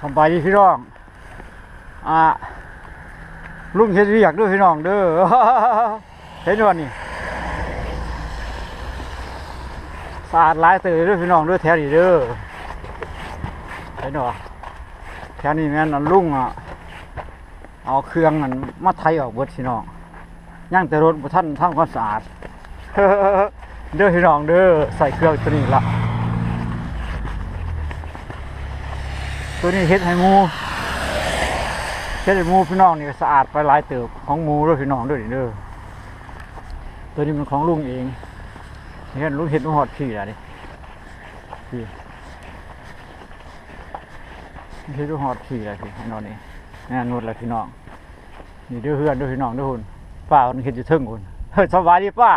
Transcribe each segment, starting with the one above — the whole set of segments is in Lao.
ສະບາຍດີພີ່ນ້ອງ ອ່າ ລຸງເຮັດວຽກເດີພີ່ນ້ອງເດີ ເຫັນບໍ່ນີ້ ສະອາດຫຼາຍເຕີບເດີພີ່ນ້ອງເດີ ແຖວນີ້ເດີ ເຫັນບໍ່ ແຖວນີ້ແມ່ນລຸງ ອ່າ ເອົາເຄື່ອງນັ້ນມາໄຖອອກເບິດພີ່ນ້ອງ ຍັງແຕ່ລົດບໍ່ທັນທຳຄວາມສະອາດ ເດີພີ່ນ້ອງເດີ ໃຊ້ເຄື່ອງໂຕນີ້ລະ ໂຕນີ້ເຮັດໃຫ້ໝູ່ ເຮັດໃຫ້ໝູ່ພີ່ນ້ອງນີ້ກໍສະອາດໄປຫຼາຍເຕີບ ຂອງໝູ່ເດີພີ່ນ້ອງເດີນີ້ເດີ ໂຕນີ້ມັນຂອງລຸງເອງ ເຫັນລຸງເຮັດມາຮອດພີ້ລະນີ້ ພີ້ ເຮັດຮອດພີ້ລະພີ້ ເນາະນີ້ ແມ່ນໝົດລະພີ່ນ້ອງ ນີ້ເດີເຮືອນເດີພີ່ນ້ອງເດີພຸ້ນ ປ້າເພິ່ນເຮັດຢູ່ເທິງພຸ້ນ ເຮີ້ຍ ສະບາຍດີປ້າ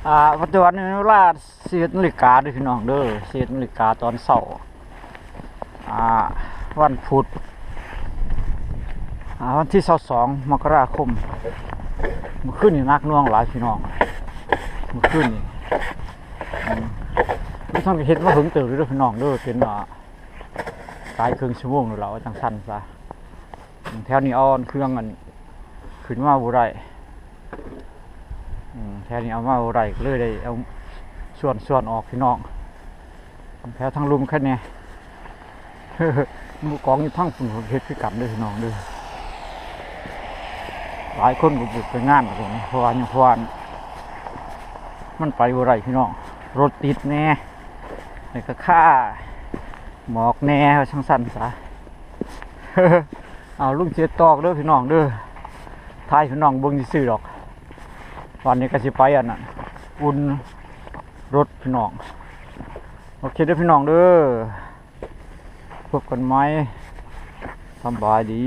ອ່າ ປັດຈຸບັນນີ້ເວລາ ສິບເອັດນາລິກາເດີພີ່ນ້ອງເດີ ສິບເອັດນາລິກາຕອນເຊົ້າ ອ່າ ວັນພຸດ ອ່າ ວັນທີຊາວສອງ ມົກກະລາຄົມ ມື້ຄືນນີ້ໜັກໜ່ວງຫຼາຍພີ່ນ້ອງ ມື້ຄືນນີ້ ອືມ ເພິ່ນເຮັດມາເຖິງເຕີບເດີພີ່ນ້ອງເດີ ເປັນ ອ່າ ຫຼາຍເຄິ່ງຊົ່ວໂມງແລ້ວ ວ່າຈັ່ງຊັ້ນຊະ. ແຖວນີ້ເອົາເຄື່ອງອັນຂຶ້ນມາບໍ່ໄດ້ ອືມ ແຖວນີ້ເອົາມາບໍ່ໄດ້ ກໍເລີຍໄດ້ເອົາສ່ວນ ສ່ວນອອກພີ່ນ້ອງ ແຖວທາງລຸ່ມຄັນແດ່ ມັນກອງຢູ່ທາງພຸ້ນ ເຮັດຄືກັນເດີພີ່ນ້ອງເດີ ຫຼາຍຄົນກໍບໍ່ໄປງານດອກ ເພາະວ່າຫຍັງ ເພາະວ່າມັນໄປບໍ່ໄດ້ພີ່ນ້ອງ ລົດຕິດແດ່ ແລ້ວກໍຄາໝອກແດ່ ວ່າຈັ່ງຊັ້ນຊະ. ເອົາ ລຸງຊິເຮັດຕອກເດີພີ່ນ້ອງເດີ ຖ່າຍໃຫ້ພີ່ນ້ອງເບິ່ງຊື່ໆດອກ ວັນນີ້ກໍຊິໄປອັນນັ້ນ ອຸ່ນລົດພີ່ນ້ອງ ໂອເຄເດີພີ່ນ້ອງເດີ ພົບກັນໃໝ່ ສະບາຍດີ.